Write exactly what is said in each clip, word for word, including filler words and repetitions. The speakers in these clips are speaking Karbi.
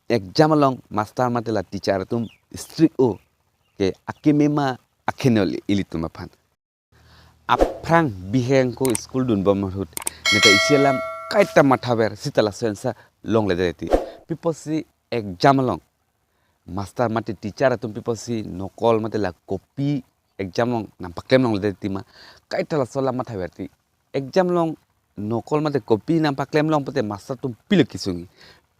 exam along master mate la teacher atum strict o ke akeme ma akeheno ilitum aphan. Aphrang bihek ko school dunbom ahut neta isi alam kaita mathaver sita laso answer longledetji. Pi apotsi exam along master mate teacher atum pi apotsi nokol mate la copy exam along nangpaklem longledetji ma, kaita laso alam mathaverji. Exam along nokol mate copy nangpaklem long pute master atum pilo kesung,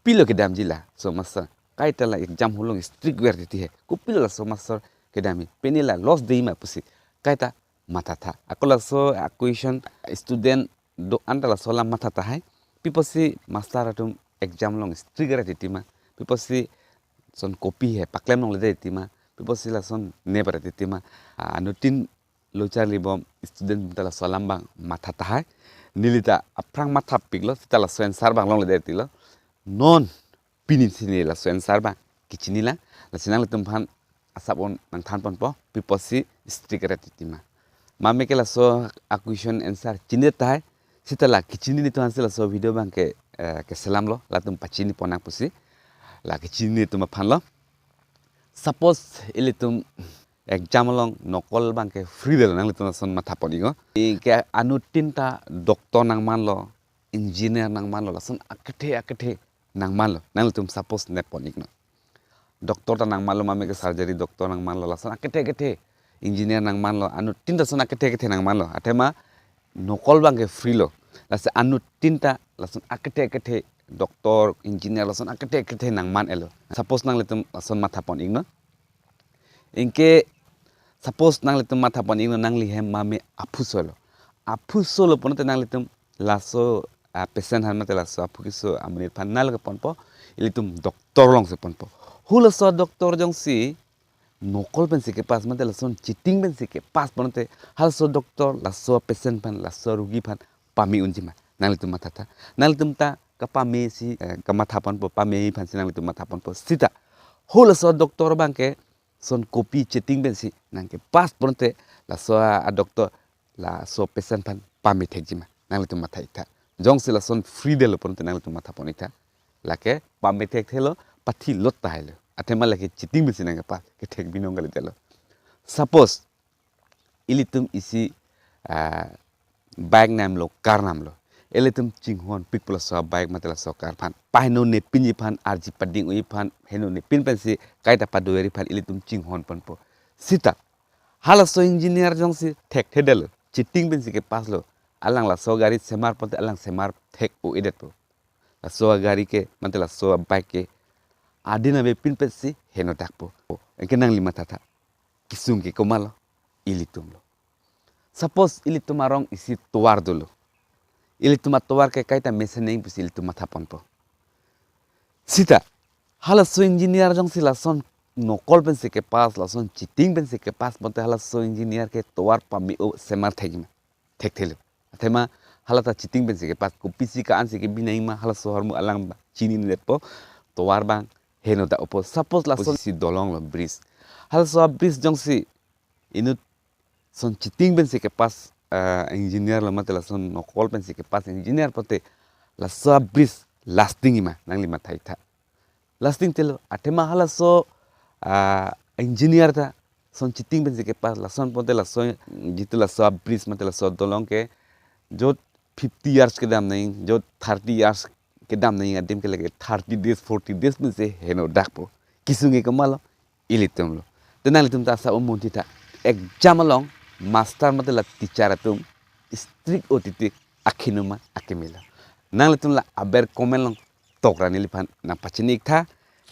pilo kedamji laso master. Kaita la exam hall along strict vertiti he, kopilo laso master kedamji, pine la loss dei ma pusi kaita mathatha. Ako laso a-question student do-an ta laso alam mathatha hai. Pi apotsi master atum exam along strict vertiti ma, pi apotsi lason copy he paklem longledetji ma, pi apotsi lason ne vertiti ma. Ah, anuttin lo charlibom student ta laso alam abang mathatha hai. Neli ta aphrang mathapiklo, sita laso answer abang longledetlo. Non pini si neli laso answer abang kechinilang. Lasi nanglitum aphan asap-un nangthanponpo, pi apotsi strict vertiti ma. Mame ke laso a-question answer chini tahai, sita la kechinine atum aphansi laso video abang ke, eh, keselamlo, latum pachinipon nang pusi. La kechinine atum aphanlo. Suppose ilitum exam along nokol abang ke free detlo, nanglitum lason mathapon iknon. Anke anuttin ta doctor nangmanlo, engineer nangmanlo, lason akethe akethe nangmanlo, nanglitum suppose netpon iknon. Doctor ta nangmanlo, mame ke surgery doctor nangmanlo, lason akethe akethe, engineer nangmanlo, anuttin ta lason akethe akethe nangmanlo. Athema nokol abang ke free lo. Lasi anuttin ta lason akethe akethe doctor, engineer, lason akethe akethe nangman-etlo. Suppose nanglitum lason mathapon iknon. Anke suppose nanglitum mathapon iknon, nangli hem mame aphu solo. Aphu solo pulote nanglitum laso, ah, patient aphan mate laso aphu keso amonit aphan nangli keponpo, ilitum doctor alongsi ponpo. Halaso doctor jongsi nokol pensi kepass mate lason cheating pensi kepass pulote halaso doctor laso patient aphan, laso arugi aphan pame unji ma, nanglitum mathatha. Nanglitum ta kapamesi, eh, kamathaponpo, pamesi aphansi nanglitum mathaponpo. Sita halaso doctor abang ke lason copy cheating pensi nangkepass pulote laso a-doctor laso patient aphan pame thekji ma, nanglitum matha iktha. Jongsi lason free detlo pulote nanglitum mathapon iktha. Lake pame thekthelo, pathi lot tahailo. Athema lake cheating pensi nangkepass, kethek binong kalidetlo. Suppose ilitum isi, ah, bike namlo, car namlo. Ilitum chinghonpikpo laso bike mate laso car aphan. Pahenone pinji aphan, arji pading-unji aphan, henone pin pensi kaita padoveri aphan ilitum chinghonponpo. Sita halaso engineer jongsi thekthedetlo, cheating pensi kepasslo, alang laso gari semar pulote alang semar thek-o-edetpo. Laso gari ke mate laso bike ke adin avepin pensi henodakpo. Anke nangli mathatha, kesung ke komatlo? Ilitumlo. Suppose ilitum arong isi tovar dolo. Ilitum atovar ke kaita mesen nang pusi ilitum mathaponpo. Sita halaso engineer jongsi lason nokol pensi kepass, lason cheating pensi kepass pulote halaso engineer ke tovar pame-o semar thekji ma? Thekthelo. Athema hala ta cheating pensi kepass, kopisi ka-ansi kebi nangji ma, halaso ahormu alang chinidetpo, tovar abang henodak-opo. Suppose lason isi dolong lo, bridge. Halaso bridge jongsi inut lason cheating pensi kepass, eh, engineer lo mate lason nokol pensi kepass engineer pulote laso bridge lastingji ma, nangli matha iktha. Lastingthelo. Athema halaso, ah, engineer ta lason cheating pensi kepass, lason pulote laso jitu laso bridge mate laso dolong ke jot fifty years kedam nangji, jot thirty years kedam nangji adim ke lake thirty days, forty days pensi henodakpo. Kesung ke komatlo? Ilitumlo. Te nanglitum ta asap-un muntitha, exam along master mate la teacher atum strict-o titi, akeheno ma akemelo? Nanglitum la aber comment along tokra neliphan nangpachini iktha.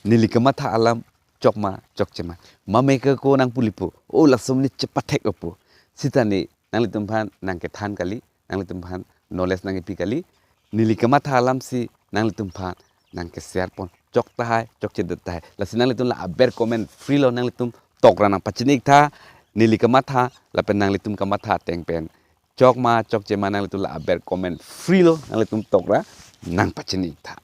Neli kamatha alam chokma chokchema, mame ke ko nangpulipo, o laso monit chepathek-opo. Sita ne nanglitum aphan nangkethan kali, nanglitum aphan knowledge nangkepi kali. Neli kamatha alamsi nanglitum aphan nangkeshare pon chok tahai, chokchedet tahai. Lasi nanglitum la aber comment free lo, nanglitum tokra nangpachini iktha. Neli kamatha lapen nanglitum kamatha ateng pen chokma chokchema, nanglitum la aber comment free lo, nanglitum tokra nangpachini iktha.